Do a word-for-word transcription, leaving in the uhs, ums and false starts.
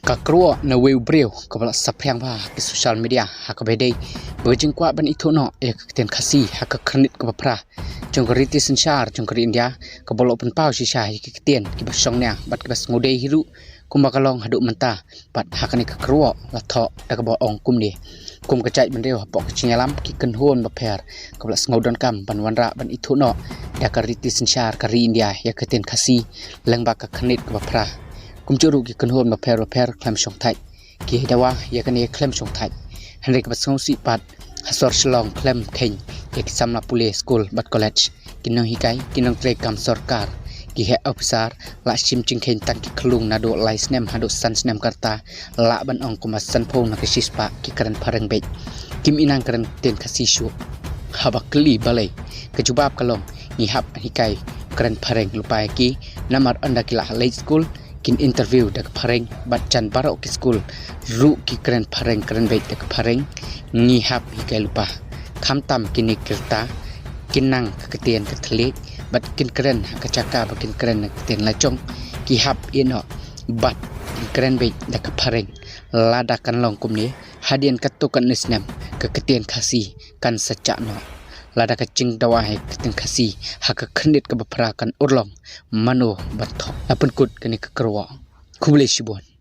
Ka kyrwoh na uwei u briew kaba la saphriang bha ha ki social media ha kaba ïadei bad ka jingkwah ban ithuh noh ïa ka ktien Khasi ha ka khyrnit kaba phra jong ka riti synshar jong ka ri India, kaba la pynpaw shisha ïa ki ktien kiba shongnia bad kiba sngewdei hi ruh kumba ka long haduh mynta. Bad ha kane ka kyrwoh la thoh da kaba ong kumne: Kum ka jaitbynriew, hapoh ka jingïalam ki kynhun bapher kaba la sngewdonkam ban wanrah ban ithuh noh da ka riti synshar ka ri India ïa ka ktien Khasi lyngba ka khyrnit kaba phra, kumjuh ruh ki kynhun bapher bapher khlem shongthait ki dawa ïa kane khlem shongthait. Hynrei kaba sngewsih pat, ha sor Shillong khlem kheiñ ïa ki samla pule skul bad college, ki nonghikai, ki nongtrei kam sorkar, ki heh ophisar la shim jingkheiñ tang ki khyllung naduh lai snem haduh san snem ka rta, lah ban ong kumba sanphew na ka shispah ki kren phareng beit. Kim i nang kren ktien Khasi shuh. Haba kylli balei, ka jubab ka long: Ngi hap hikai kren phareng lypa ïa ki, namar ynda ki la leit skul kin interview da ka phareng bad jan baroh ki skul ruh ki kren phareng, kren beit da ka phareng. Ngi hap hikai lypa. Khamtam kine ki rta kin nang ka ktien ka thylliej bad kin kren ha ka jaka ba kin kren ka ktien lajong. Ki hap ïeh noh bad kin kren beit da ka phareng. Lada kan long kumne, hadien katto katne snem ka ktien Khasi kan sa jah noh. Lada ka jingdawa ïa ka ktien Khasi ha ka khyrnit kaba phra kan urlong, mano ban thoh? La pynkut kane ka kyrwoh. Khublei shibun.